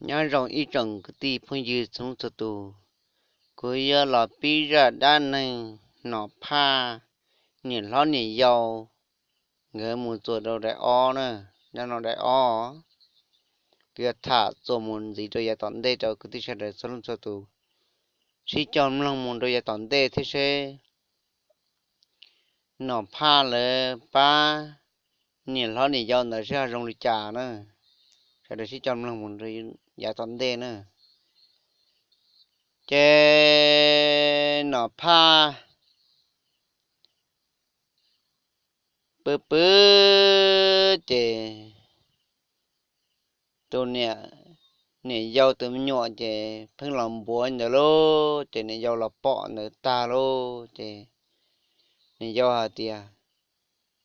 Nyob zoo ib tsoom kwv tij phooj ywg txhua leej txhua tus, kuv yuav los pib zaj dab neeg Nom Phaj niam hlob niam yau, nkawd mus txuas rau daim ob na, dab no daim ob. Kuv yuav tham txuas mus ntxiv rau yav tom ntej rau kwv tij sawv daws txhua leej txhua tus sib cog mloog mus rau yav tom ntej thiab seb Nom Phaj lawv pab niam hlob niam yau ntawd seb ho zoo li cas na. Sawv daws sib cog mloog mus rau yav tom ntej na. Ces Nom Phaj pw pw ces tus niam, niam yau tus me nyuam ces pheej los npuav ntawd lauj, ces niam yau los pom ntawd tag lauj, ces niam yau hais tias,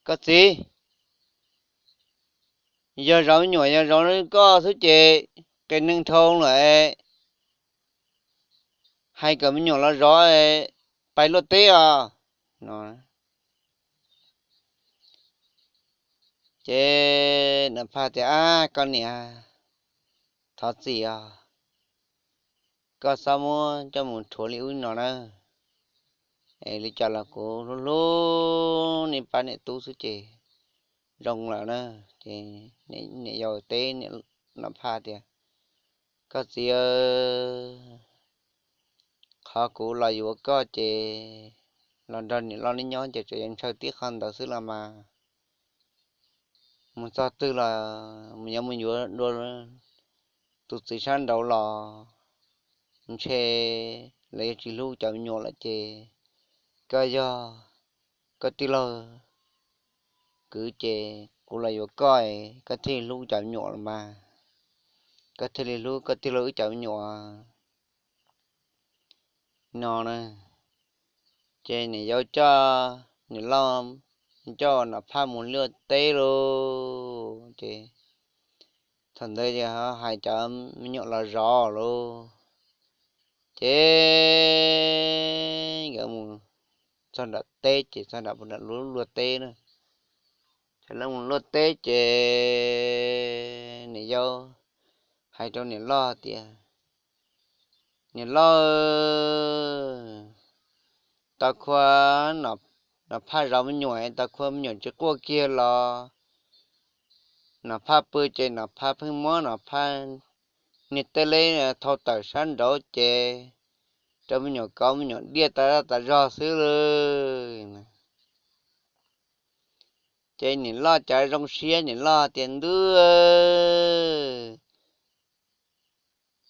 Koj txiv, yog zov me nyuam yog zov koj xwb ces qias neeg dhau lawm, hais kom me nyuam los zov, pais luaj teb os no. Ces Nom Phaj tias, Ab, koj niam, thov txim os, koj txhob muab coj mus rhuav li ub no na. Es li cas los kuv hlub hlub nej pab niam tub xwb ces zoo lawm na. Ces niam yau teb Nom Phaj tias, Koj txiv, qhov kuv los yuav koj ces los nrog niam loj neb nyob ces tseem yuav ntshaw tib qho ntawd xwb los mas, mus txog twg los mus yuav mus yuav dua tus txiv sab nraud los ntshe lawv yuav tsis hlub cov me nyuam lawm ces koj yog koj tij laug kwv ces kuv los yuav koj, koj thiaj li hlub cov me nyuam los mas, koj thiaj li hlub koj tij laug wb cov me nyuam no na. Ces niam yau coj, niam loj coj Nom Phaj mus luaj teb lauj. Ces thaum ntawd ces hais cov me nyuam los zov lauj. Ces nkawd mus txog nram teb ces txog nram luaj teb na. Ces lawv mus luaj teb ces niam yau hais rau niam loj tias, Niam loj, tau khuav Nom Phaj zov me nyuam, tau khuav me nyuam tsis quaj kiag los Nom Phaj pw ces Nom Phaj pheej muab Nom Phaj niag tej leb thau tawm sab nraud ces rau me nyuam kov, me nyuam diaj tas zaj tas zog xwb lawm. Ces niam loj cas zoo siab, niam loj tias, Ntuj,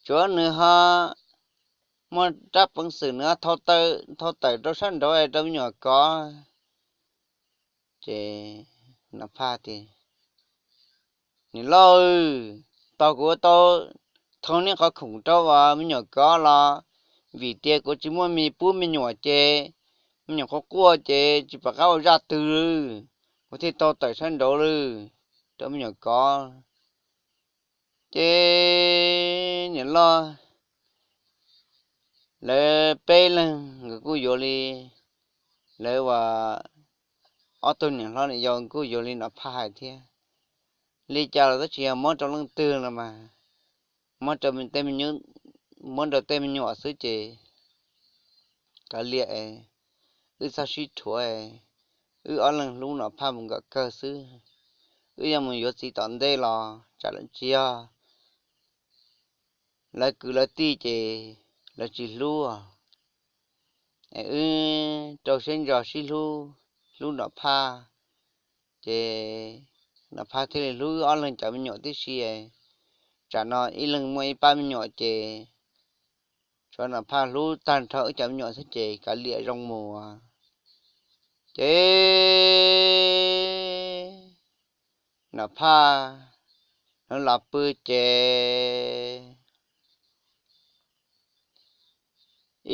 tsuav nws ho muaj rab peev xwm nws ho thau tawm rau sab nraud es rau me nyuam kov. Ces Nom Phaj tias, Niam loj, tau kuv ua tau thau niag qhov khoom rau me nyuam kov los vim tias kuv tsis muaj mis pub me nyuam ces me nyuam quaj quaj ces tsis pom qab ua zaj twg, kuv thiaj tau tawm sab nraud lawm rau me nyuam kov. Ces niam loj lawv peb leeg nkawd kuj yuav li, lawv uas ob tug niam hlob niam yau kuj yuav li Nom Phaj hais thiab. Li cas los twb tsis yog muab rau leej twg los mas, muab rau tej me nyuam xwb ces kav liam, wb txhob sib rhuav, wb ob leeg hlub Nom Phaj mus kom kawg xwb. Wb yuav mus yuav txiv tom ntej los tsam lawv tsis yog, lawv kwv lawv tij ces lawv tsis hlub, es wb rau siab ntso sib hlub, hlub Nom Phaj. Ces Nom Phaj thiaj li hlub wb ob leeg cov me nyuam tib si. Tsam no ib leeg muaj ib pab me nyuam ces tshuav Nom Phaj hlub tag nrho wb cov me nyuam xwb ces kav liam zoo mus. Ces Nom Phaj lawv los pw ces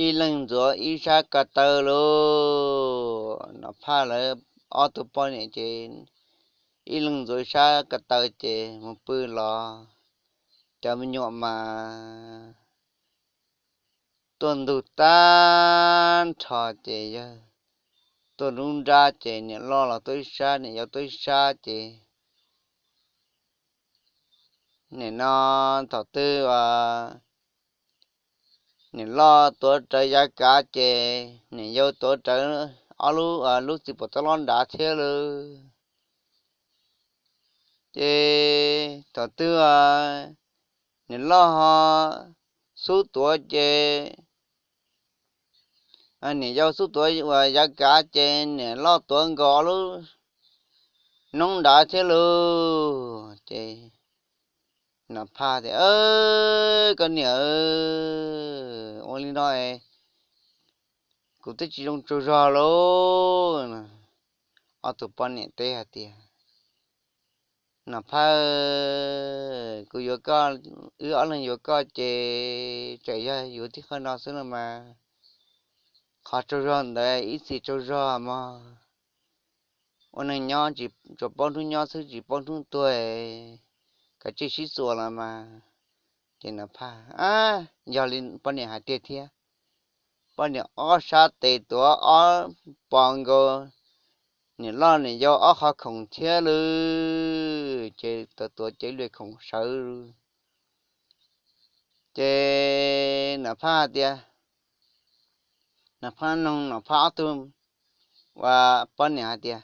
ib leeg ntxuav ib sab ko taw lauj. Nom Phaj lawv ob tug poj niam ces ib leeg ntxuav ib sab ko taw ces mus pw los cov me nyuam mas tuaj ntug tag nrho ces yawg tuaj lub nrab ces niam loj los tuaj ib sab, niam yau tuaj ib sab ces Nim no thaum twg niam loj tuav rawv yav kav ces niam yau tuav rawv ob lub, lub txiv puas tau loj nrad thiab lawm. Ces thaum twg niam loj ho xub tuav ces niam yau xub tuav uas yav kav ces niam loj tuav nkaus ob lub noob nrad thiab lawm. Ces Nom Phaj tias, Koj niam, ua li no kuv twb tsis zoo tsaug zog lauj. Ob tug poj niam teb hais tias, Nom Phaj, kuv yuav koj, wb ob leeg yuav koj ces tseem yog yuav tib qho no xwb no mas. Qhov tsaug zog ntawd ib txhis tsaug zog mog. Ua neeg nyob tsuas paub hnub nyob xwb tsis paub hnub tuag, kav tsij sib txuas los mas. Ces Nom Phaj, yog li poj niam hais tiag thiab. Poj niam ob sab tes tuav ob pov nkaus niam loj niam yau ob qhov khoom thiab lawm, ces tuav tuav cev lw khoom sawv. Ces Nom Phaj hais tias, Nom Phaj noog Nom Phaj ob tug uas poj niam hais tias,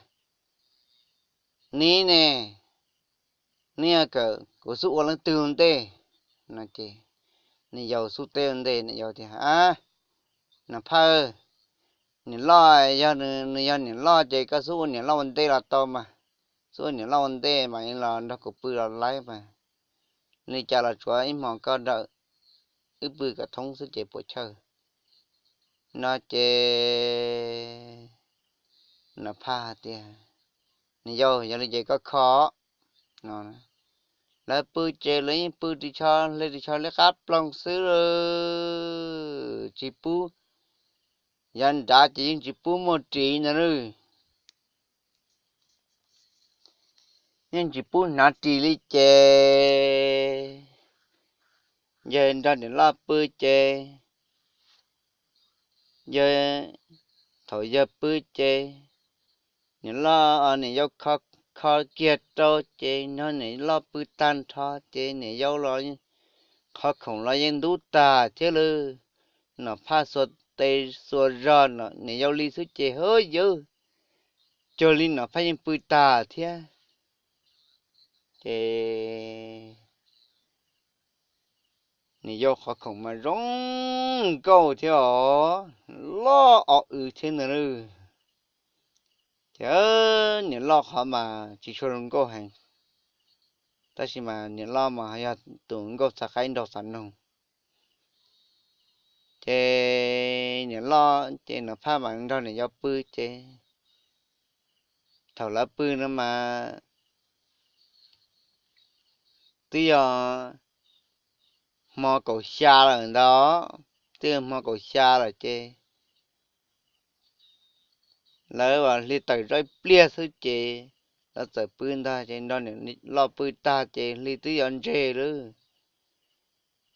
Neb ne, neb kawm kuv xub ua leej twg ua ntej? No ces niam yau xub teb ua ntej, niam yau tias, Nom Phaj, niam loj, yog nws yog niam loj ces koj xub ua niam loj ua ntej los tau mas. Xub ua niam loj ua ntej mas los nrog kuv pw los laib mas. Li cas los tsuav ib hmos koj nrog wb pw kom thoob xwb ces puas chawj? No ces Nom Phaj hais tias, Niam yau, yog li ces koj kho no. Lawv pw ces lawv yeej pw ris tsho hle ris tsho liab qab ploog xwb, tsis pub, yav nrad ces yeej tsis pub muaj ris ntag lauj. Yeej tsis pub hnav ris li ces yawg nrog niam loj pw ces yawg, thaum yawg pw ces niam loj, niam yau kho kiag rau ces nrog niam loj pw tag nrho ces niam yau los qhov khoom los yeej ntub tag thiab lawm. Nom Phaj xuas tes xuas zog niam yau li xwb ces, Hawb yawg, cuag li Nom Phaj yeej pw tag thiab. Ces niam yau qhov khoom mas zoo nkauj thiab os, loj o w thiab ntag lauj. Ces niam loj qhov mas tsis tshua zoo nkauj heev, tab sis mas niam loj mas yog tus nkauj txhav qaib nraug txav noog. Ces niam loj ces Nom Phaj mas nrog niam yau pw ces thaum lawv pw no mas twb yog hmo kaum xya lawm ntag, twb yog hmo kaum xya lawm ces lawv hli tawm zoj ib pliag xwb ces lawv txawm pw ntag ces nrog niam loj pw tag ces hli twb yuav ntseg lawm.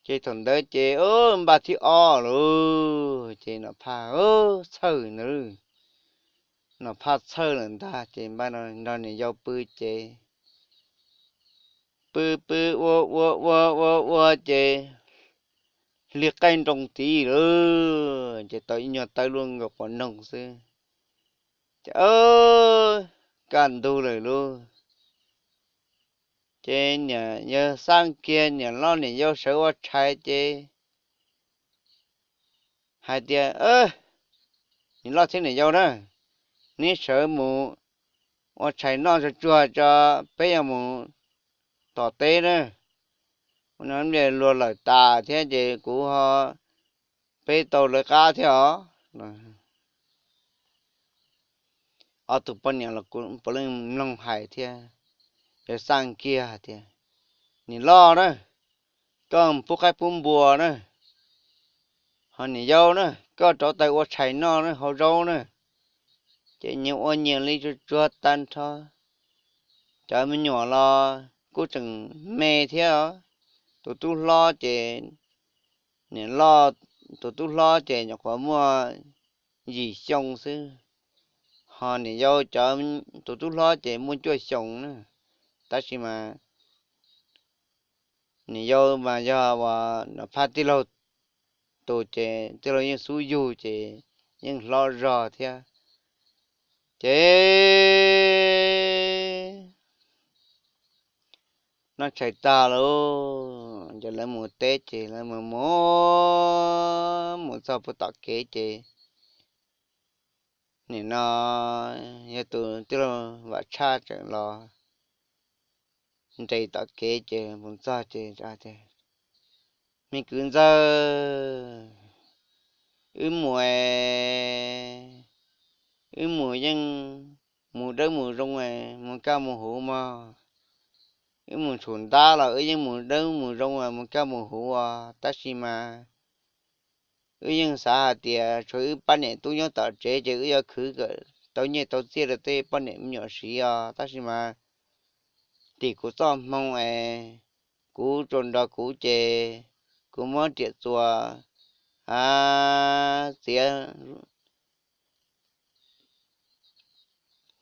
Ces thaum ntawd ces npaj thib ob lawm ces Nom Phaj txhawj ntag. Nom Phaj txhawj lawm ntag ces npaj nrog niam yau pw ces pw pw ua ua ua ua ua ces hli qaij nroo tid lawm ces tau ib nyuag tawb luaj nkaus quav noog xwb. Ces kaj ntug lawm lauj. Ces niam yawg xaj kiag niam loj niam yau sawv ua tshais ces hais tias, Niam loj thiab niam yau na, neb sawv mus ua tshais noj tsuag tsuag tso, peb yuav mus tom teb na. Ua no luag lawm tas thiab ces kuv ho, peb tau lawv qab thiab os. Ob tug poj niam los puav leej mloog hais thiab, yawg xaj kiag hais tias, Niam loj na, koj pub qaib pub npua na, ho niam yau na, koj rauv taws ua tshais noj na, hau zaub na. Ces nyias ua nyias li tsuag tsuag tag nrho. Cov me nyuam los kuj tseem me thiab os. Tus tub hlob ces, niam loj, tus tub hlob ces nyuam qhuav muaj yim xyoo xwb, ho niam yau cov, tus tub hlob ces muaj cuaj xyoo na. Tab sis mas Niam yau mas yog uas Nom Phaj tij laug tus ces tij laug yeej xub yug ces yeej hlob zog thiab. Ces noj tshais tag lauj, ces lawv mus teb ces lawv mus mus mus txog puag tom kev ces nim no yog tus tij laug Vam Tshaj tseem los nres tom kev ces mus txog ces, Me kwv ntxawg, wb mus, wb mus yeej mus dawb mus zoo, mus kaj mus huv mog. Wb mus tshum ntab los wb yeej mus dawb mus zoo, mus kaj mus huv os, tab sis mas wb yeej xav hais tias tshuav wb poj niam tub nyob tom tsev ces wb yuav khwv kom tau nyiaj tau txiaj rau tej poj niam me nyuam siv os, tab sis mas tim kuv txoj hmoo es kuv tsuas nrog kuv ces kuv muab riam txuas, a, txiav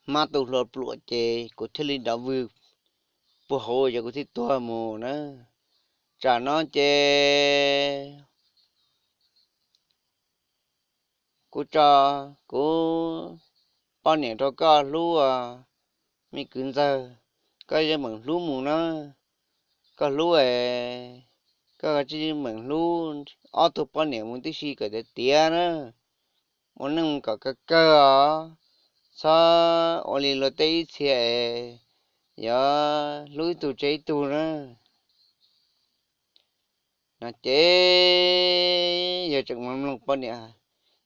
hmab tu hlua pluam ces kuv thiaj li nrov vwg puag hauv ces kuv thiaj tuag mus na. Tsam no ces kuv tso kuv poj niam rau koj hlub, me kwv ntxawg, koj yeej meem hlub mus na. Koj hlub es koj tsis meem hlub ob tug poj niam mus tib si kom tiav tiav na. Ua neej kom kawg kawg os, txhob ua li luag tej ib txhia es yuav hlub ib tug tseg ib tug na. No ces yawg tseem mloog poj niam,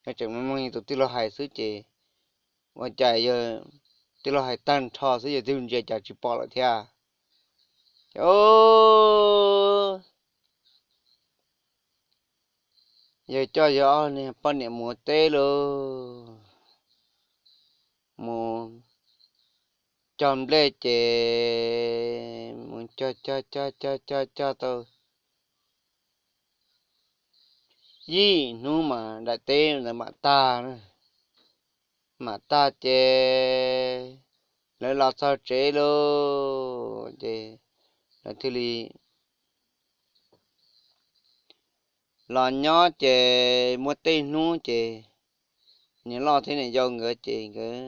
yawg tseem mloog tus tij laug hais xwb ces ua cas yawg tij laug hais tag nrho xwb yawg twb ntsia cas tsis pom lawm thiab. Ces yawg coj yawg ob niag poj niam mus teb lauj, mus cog nplej ces mus cog cog cog cog cog cog tau ib hnub mas daim teb ntawd mam tag na. Mam tag ces lawv los txog tsev lauj, ces lawv thiaj li los nyob ces muaj tej hnub ces niam loj thiab niam yau nkawd ces nkawd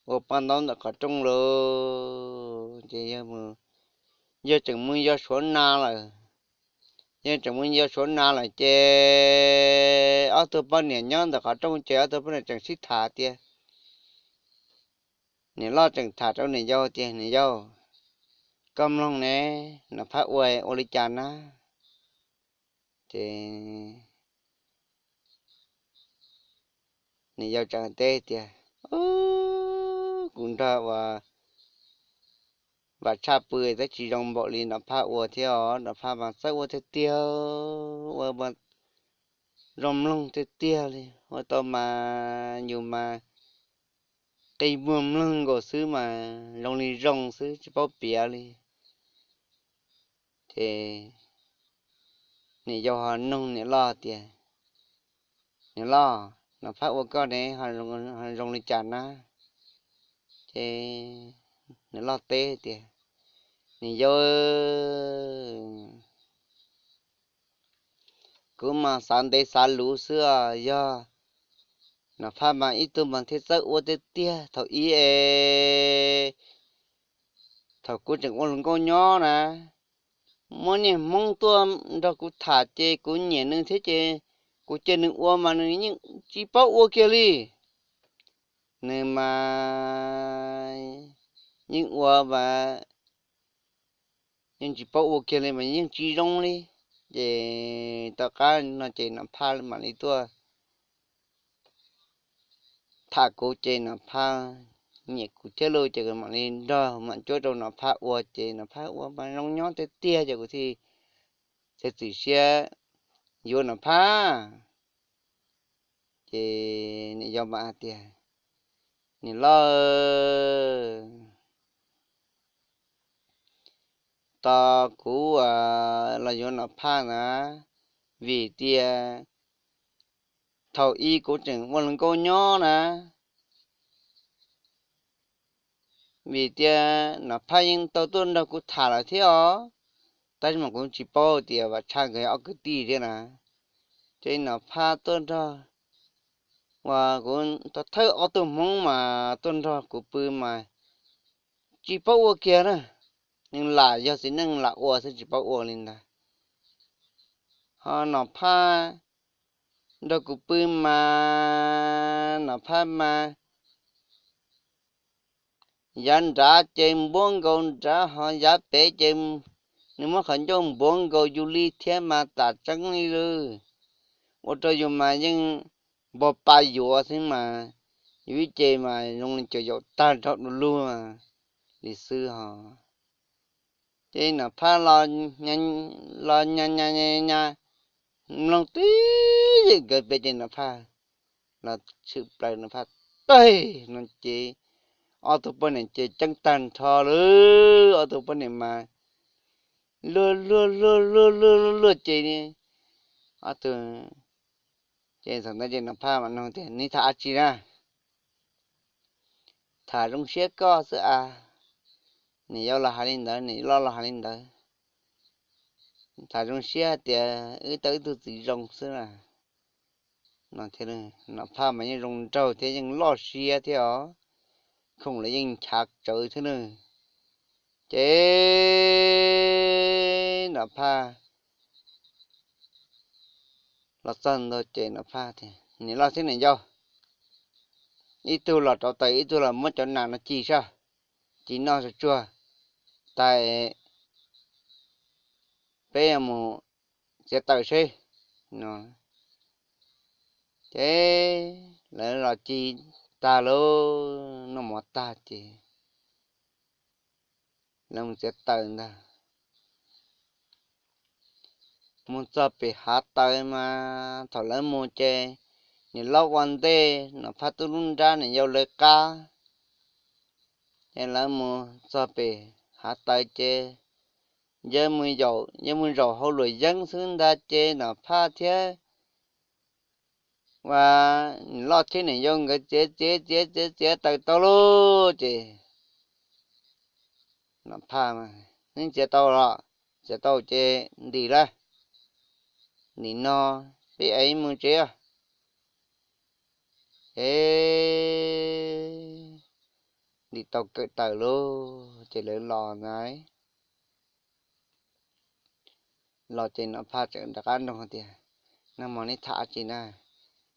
ua paj ntaub ntawm qhov rooj lauj, ces yawg tseem mus yog Suav na lawm. Yawg tseem mus yog Suav na lawm ces ob tug poj niam nyob ntawm qhov rooj ces ob tug poj niam tseem sib tham tias, niam loj tseem tham rau niam yau tias, Niam yau, koj mloog ne, Nom Phaj ua ua li cas na? Ces niam yau tseem teb tias, Kuv nrog uas Vam Tshaj pw tab tsis zoo npaum li Nom Phaj ua thiab os. Nom Phaj mas txawj ua tiag tiag, ua zoo mloog tiag tiag li, ua tau mas yus mas qi muag mloog nkaus xwb mas zoo li zoo xwb tsis paub piav li. Ces niam yau ho noog niam loj tias, Niam loj, Nom Phaj ua koj ne ho zoo li cas na? Ces niam loj teb tias, Niam yau, kuv mas xav ntev xav luv xwb os, yog Nom Phaj mas ib tug mas thiaj txawj ua tiag tiag. Thaum ub es thaum kuv tseem ua hluas nkauj nyob na, muab niag Hmoob tuaj nrog kuv tham ces kuv nyiam nws thiab ces kuv cia nws ua mas nws yeej tsis paub ua kiag li. Nws mas yeej ua mas yeej tsis paub ua kiag li mas yeej tsis zoo li. Ces tom qab no ces Nom Phaj mam li tuaj tham kuv ces Nom Phaj nyiam kuv thiab lauj, ces kuv mam li nrog mam cuab rau Nom Phaj ua ces Nom Phaj ua mas zoo nyob tiag tiag ces kuv thiaj txiav txim siab yuav Nom Phaj. Ces niam yau mam hais tias, Niam loj, tos kuv los yuav Nom Phaj na, vim tias thaum ub kuv tseem ua hluas nkauj nyob na, vim tias Nom Phaj yeej tau tuaj nrog kuv tham lawm thiab os. Tab sis mas kuv tsis paub tias Vam Tshaj nkawd ob kwv tij thiab na. Ces Nom Phaj tuaj nrog, uas kuv tau thawj ob tug Hmoob mas tuaj nrog kuv pw mas tsis paub ua kiag na. Neeg lam yog txiv neej lam ua xwb tsis paub ua li ntag. Ho Nom Phaj nrog kuv pw mas Nom Phaj mas yav nrad ces npuab nkaus nrad, ho yav pem ces nws muab qhov ncauj npuab nkaus yus li thiab mas tam tseeb li lawm. Ua rau yus mas yeej npog pa yuav xwb mas, yus ib ce mas zoo li cuag yaum tag nrho du lug li xwb ho. Ces Nom Phaj los nyas nyas nyas, mloog twb ywm nkawd pem ces Nom Phaj los tshwm plaws Nom Phaj tawg no ces ob tug poj niam ces ceeb tag nrho lawm. Ob tug poj niam mas luag luag luag luag luag luag ces ob tug, ces thaum ntawd ces Nom Phaj mam nug tias, neb tham dab tsi na? Tham zoo siab koj xwb as. Niam yau los hais li ntawd, niam loj los hais li ntawd. Tham zoo siab tias wb tau ib tug txiv zoo xwb na. Nom Phaj mas yeej zoo nraug thiab yeej loj siab thiab os, khoom los yeej nchav tsawv thiab na. Ces Nom Phaj los txog ntua ces Nom Phaj tias, niam loj thiab niam yau, ib tug los rauv taws ib tug los muab cov nas no ci sab, ci noj tsuag tsuag tag peb yuav mus txiav taws seb no. Ces lawv los ci tag lauj, noj mov tag ces lawv mus txiav taws ntag. Mus txog pem hav taws mas thaum lawv mus ces niam loj ua ntej, Nom Phaj tub lub nrab, niam yau lawv qab. Ces lawv mus txog pem hav taws ces yawg mus zaum hauv luam yeeb xwb ntag ces Nom Phaj thiab uas niam loj thiab niam yau nkawd txiav txiav txiav txiav txiav taws tau lauj ces Nom Phaj, neb txiav tau los? Txiav tau ces ntim lawm, ntim no peb ev mus tsev. Es ntim tau kawm taws lauj ces lawv los ntag. Los ces Nom Phaj tseem rov qab nug tias, nag hmo neb tham dab tsi na?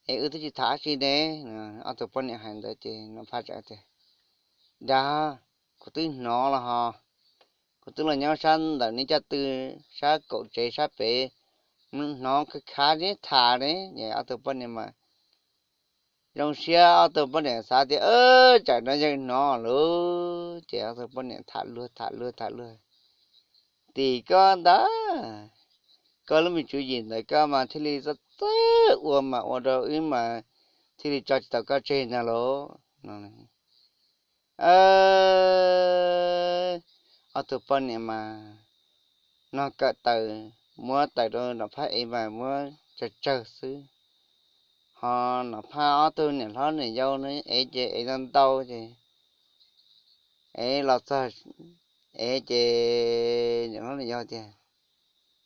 Es wb twb tsis tham dab tsi ne. Ob tug poj niam hais ntawd ces Nom Phaj tseem tias, dag, kuv twb hnov los hos, kuv twb los nyob sab ntawm neb caj tw, sab kaum tsev sab pem, hnov khav khav neb tham ne. Ob tug poj niam mas zoo siab, ob tug poj niam xav tias, tsam no yawg hnov lauj. Ces ob tug poj niam tham luag tham luag tham luag, tim koj ntag, koj lub me tswv yim ntawd koj mas thiaj li txawj txawj ua mas ua rau wb mas thiaj li tso tsis tau koj tseg ntag lauj. Ob tug poj niam mas nog kawm taws, muab taws rau Nom Phaj ev mas muab tsawg tsawg xwb. Ho Nom Phaj ob tug niam hlob niam yau no ev ces ev ntau ntau ces ev los txog, ev ces niam hlob niam yau tias,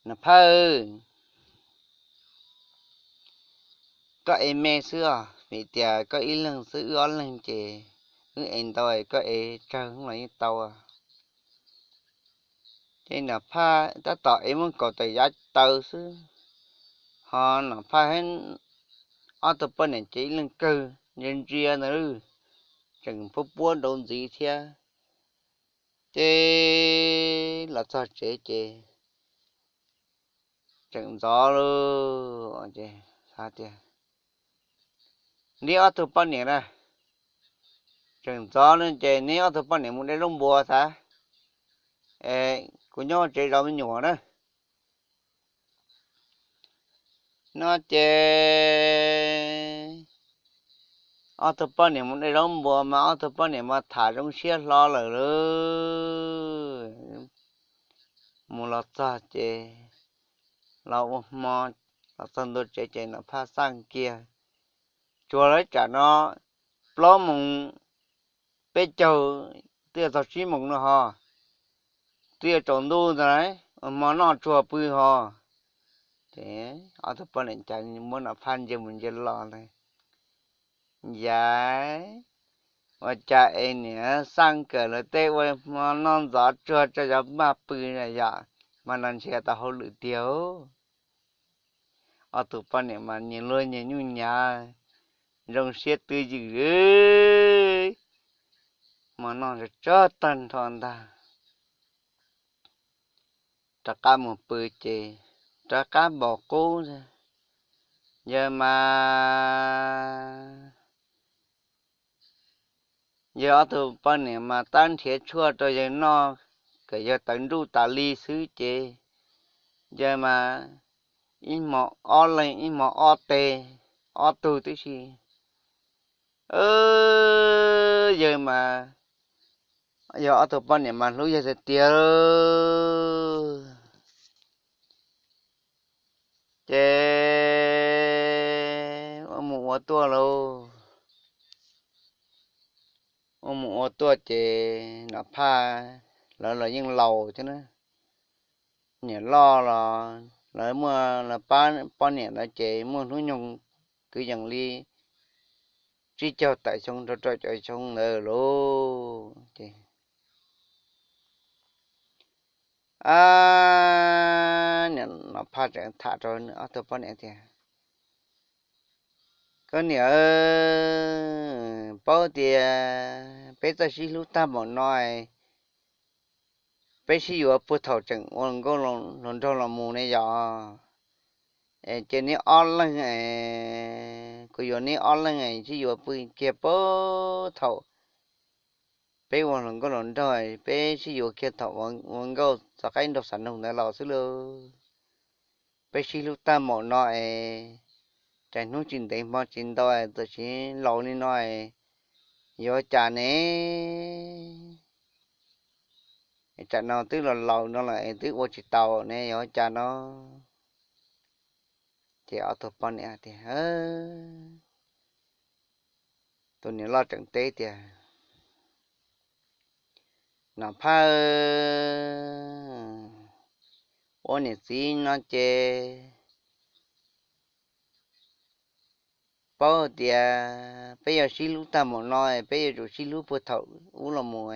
Nom Phaj, koj ev me xwb os, vim tias koj ib leeg xwb wb ob leeg ces wb ev ntau, koj ev tsawg los yeej tau. Ces Nom Phaj tab tom ev muab kaum tawm yav taws xwb, ho Nom Phaj thiab ob tug poj niam ces ib leeg kawg ntsia ntsia ntawd, tseem puab puab nraud ntxiv thiab. Ces los txog tsev ces tseem ntxov lauj, ces tias, neb ob tug poj niam na, tseem ntxov no ces neb ob tug poj niam mus de zaub npua xav, kuv nyob tsev zov me nyuam na. No ces ob tug poj niam mus de zaub npua mas ob tug poj niam mas tham zoo siab hlo lawm lauj. Mus los txog ces los ua hmo, los txog ntua tsev ces Nom Phaj xaj kiag, tsuas lawv tsam no plaub moos peb caug twb yuav txog tsib moos no ho, twb yuav tsaus ntuj ntag lauj. Hmo noj tsuag pw hos. Ces ob tug poj niam cas muab Nom Phaj ntsia mus ntsia los lawm. Yam, ua cas es niam xaj kawm lawv tej ua hmo noj ntxov tsuag tso yov maj pw, yam mas no ntshe tau hauj lwm tiag. Ob tug poj niam mas nyias luag nyias nyuj nyav, zoo siab twj ywm. Hmo noj tsuag tag nrho ntag, rov qab mus pw ces rov qab npaum qub. Yawg mas, yawg ob tug poj niam mas tab nrhiav tshuaj rau yawg noj kom yawg tawv nruj tas li xwb ces yawg mas ib hmo ob leeg, ib hmo ob teg, ob tug tib si. Yawg mas, yawg ob tug poj niam mas hlub yawg tiag tiag. Ces ua mus ua tuaj lauj, ua mus ua tuaj ces Nom Phaj lawv los yeej laus thiab na. Niam loj los lawv muaj, lawv pab poj niam lawv ces muaj hnub nyoog kwv yees li tsib caug tawm xyoo rau rau caum xyoo ntawd lauj. Ces niam Nom Phaj tseem tham rau ob tug poj niam tias, Koj niam, paub tias peb txawj sib hlub tag npaum no, peb sib yuav puag thaum tseem ua hluas nkauj hluas nraug los mus ne yom. Ces neb ob leeg, kuv yuav neb ob leeg sib yuav pw kiag puag thaum peb ua hluas nkauj hluas nraug, peb sib yuav kiag thaum ua nkauj txog qaib nraug xav nug ntawd los xwb lauj. Peb sib hlub tag npaum no es, cas hnub tsis ntev hmo tsis ntau es txawm sis laus li no es, yuav cas ne? Tsam no twb los laus no lawm es twb ua tsis tau ne, yuav cas no? Ces ob tug poj niam tias, tus niam loj tseem teb tias, Nom Phaj, ua niam txiv no ces paub tias peb yuav sib hlub tag npaum no, peb yuav tsum sib hlub puag thaum ub los mus.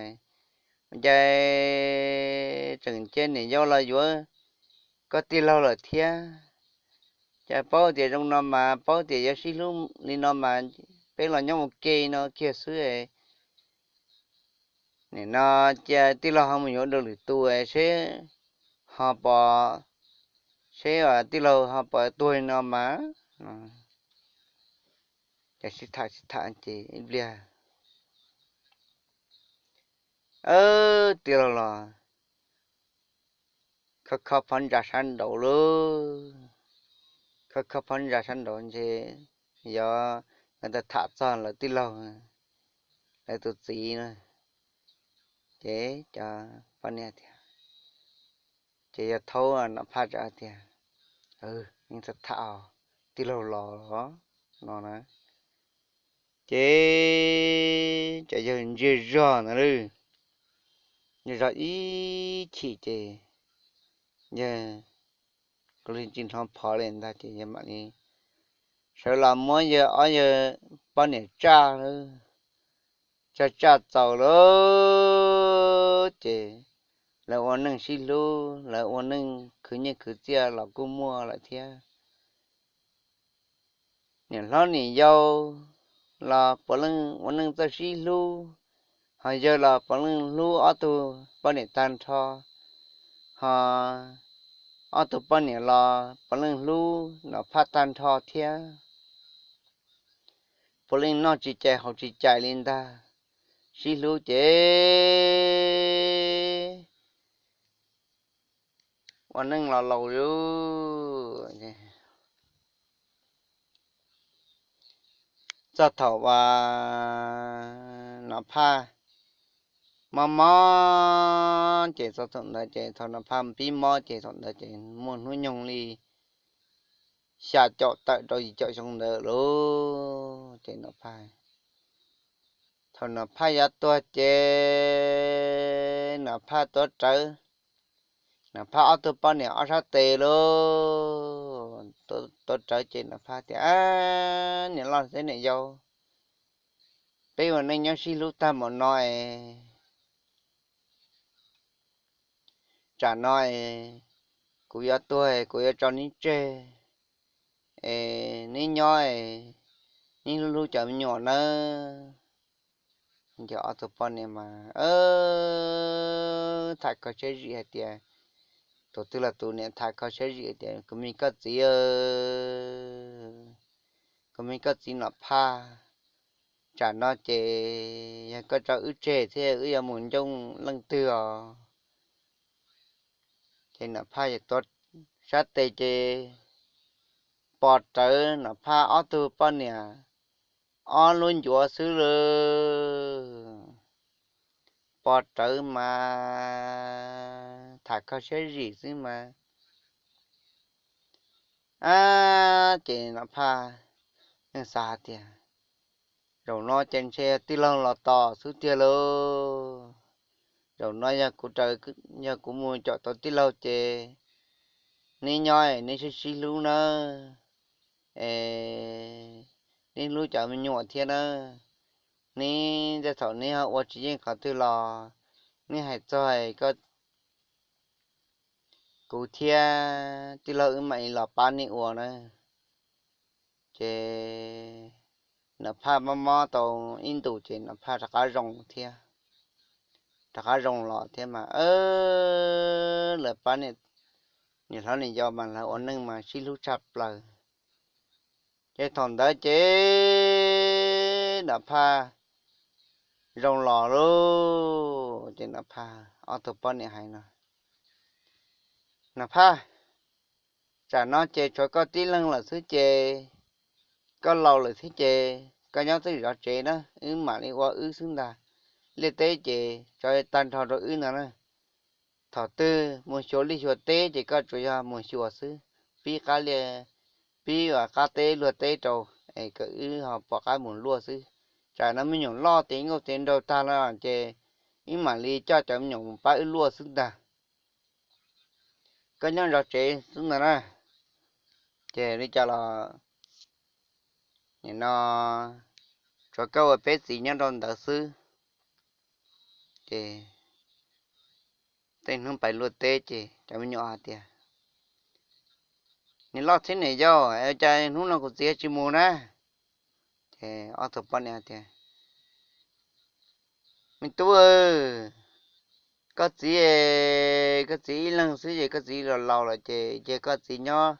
Cas tseem cia niam yau los yuav koj tij laug lawm thiab? Cas paub tias zoo no mas, paub tias yuav sib hlub li no mas, peb los nyob ua ke no kiag xwb. Nim no cia tij laug ho mus yuav dua lwm tus seb ho pom, seb tij laug ho pom tuag li no mas. Ces sib tham sib tham ces ib pliag tij laug los khob khob phab ntsa sab nraud lauj. Khob khob phab ntsa sab nraud ntshe yog nkawd tham txog lawv tij laug, lawv tus txiv na. Ces cov poj niam tias, ces yawg Thaub Nom Phaj teb tias, Yeej txawj tham, tij laug los no na. Ces cov yawg ntsia zog ntawd, ntsia zog ib chim ces yawg kuj li tsis hnov phov li ntag ces yawg mam li sawv los muab yawg ob yawg poj niam tsaj, tsaj tsaj txaus lawm ces lawv ua neej sib hlub, lawv ua neej khwv nyiaj khwv txiaj los kuj muaj lawm thiab. Niam hlob niam yau los puav leej ua neej txawj sib hlub, ho yawg los puav leej hlub ob tug poj niam tag nrho, ho ob tug poj niam los puav leej hlub Nom Phaj tag nrho thiab. Puav leej noj tsis cais haus tsis cais li ntag, sib hlub ces ua neej los laus lauj. Txog thaum uas Nom Phaj mob mob ces txog thaum ntawd ces thaum Nom Phaj pib mob ces thaum ntawd ces muaj hnub nyoog li xya caum tawm rau yim caum xyoo ntawd lauj. Ces Nom Phaj, thaum Nom Phaj yuav tuag ces Nom Phaj tuav rawv Nom Phaj ob tug poj niam ob sab tes lauj, tuav rawv ces Nom Phaj tias, Niam loj thiab niam yau, peb ua neej nyob sib hlub tag npaum no es, tsam no es kuv yuav tuag es kuv yuav tso neb tseg es neb nyob es neb hlub hlub cov me nyuam nawb. Ces ob tug poj niam mas tham kho siab zim hais tias, tus twg los tus niam tham kho siab zim tias, Kuv me koj txiv, kuv me koj txiv Nom Phaj, tsam no ces yog koj tso wb tseg thiab wb yuav mus ncooj leej twg os? Ces Nom Phaj tuav sab tes ces pom rawv Nom Phaj ob tug poj niam ob lub ncuav xwb lauj. Pom rawv mas tham kho siab zim xwb mas, ab, ces Nom Phaj yeej xav hais tias, Zaum no ces ntshe tij laug los tos xwb tiag lauj. Zaum no yog kuv mus caum tau tij laug ces neb nyob es neb sib sib hlub nawb, es neb hlub cov me nyuam thiab nawb. Neb tej thaum neb ho ua tsis yeej qhov twg los neb hais txog kuv thiab tij laug wb mam li los pab neb ua na. Ces Nom Phaj mob mob tau ib ntus ces Nom Phaj rov qab zoo thiab, rov qab zoo los thiab mas, lawv pab niam hlob niam yau mas lawv ua neej mas sib hlub tshaj plaws. Ces thaum ntawd ces Nom Phaj zoo los lauj, ces Nom Phaj ob tug poj niam hais no, Nom Phaj, tsam no ces tshuav koj tib leeg lawm xwb ces, koj laus lawm thiab ces koj nyob twj zov tsev na, wb mam li ua wb xwb ntag. Liaj teb ces tso tag nrho rau wb ntag na. Thaum twg mus xyuas liaj xyuas teb ces koj tsuas yog mus xyuas xwb, pib qab liaj, pib qab teb luag teb rau, es kom wb ho pom qab mus luaj xwb. Tsam no me nyuam loj tiav nkauj tiav nraug tag lawm ces wb mam li coj cov me nyuam mus pab wb luaj xwb ntag. Koj nyob zov tsev xwb ntag na. Ces li cas los nim no tsuav koj ua peb txiv nyob rau ntawd xwb. Ces tej hnub pais luaj teb ces cov me nyuam hais tias, Niam loj thiab niam yau, cas hnub no kuv txiv tsis mus na? Ces ob tug poj niam tias, Me tub, koj txiv, koj txiv ib leeg xwb ces koj txiv los laus lawm ces cia koj txiv nyob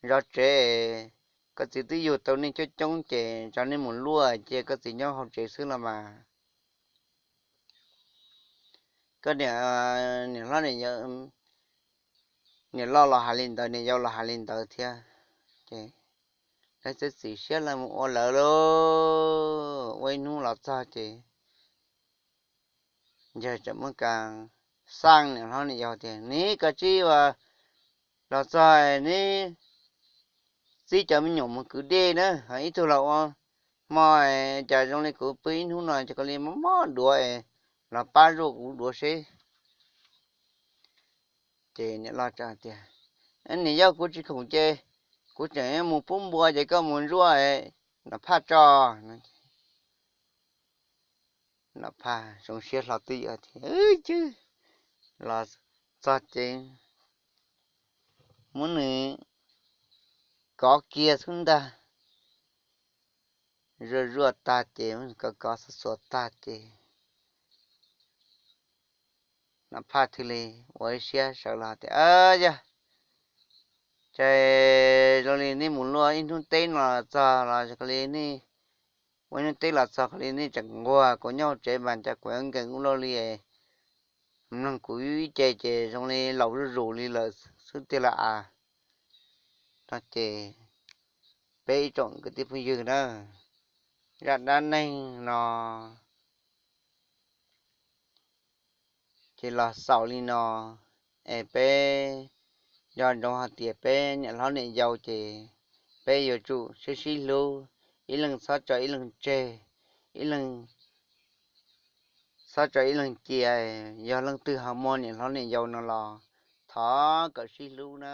zov tsev. Koj txiv twb yug tau neeg coob coob ces tso nej mus luaj, cia koj txiv nyob hauv tsev xwb los mas. Koj niam, niam hlob, niam loj los hais li ntawd, niam yau los hais li ntawd thiab. Ces lawv txiav txim siab lawv mus ua lawv lauj. Ua ib hnub los txog ces yawg tseem muab kas xaj niam hlob niam yau tias, Neb koj tsis ua los txog neb txib cov me nyuam mus kwv dej na, ho ib tug los ua hmo, cas zoo li kuv pw ib hnub no ces koj li mob mob duav, los pab zuaj kuv duav seb. Ces niam loj tias, Niam yau, kuv tsis khoom ces kuv tseem mus pub npua ces koj mus zuaj Nom Phaj tso. Nom Phaj zoo siab hlo twj ywm tias, Los txog ces muab nws kov kiag xwb ntag. Zuaj zuaj tag ces muab nws kov kov xuav xuav tag ces Nom Phaj thiaj li ua ib siab sawv los tias, Yog, ces zoo li nej mus luaj ib hnub teb no los txog los li nej ua ib hnub teb los txog li nej tseem nquag kuv nyob hauv tsev mas cas kuv yuav nkees ua luaj li, mloog kuv ib ce ces zoo li laus zuj zus li lawm xwb tiag lauj as. No ces peb ib tsoom kwv tij phooj ywg na, zaj dab neeg no ces los xaus li no, es peb nco ntsoov hais tias peb niam hlob niam yau ces peb yuav tsum sib sib hlub, ib leeg txhob tso ib leeg tseg, ib leeg txhob tso ib leeg cia. Yog leej twg ho muaj niam hlob niam yau no los Os, kom sib hlub na.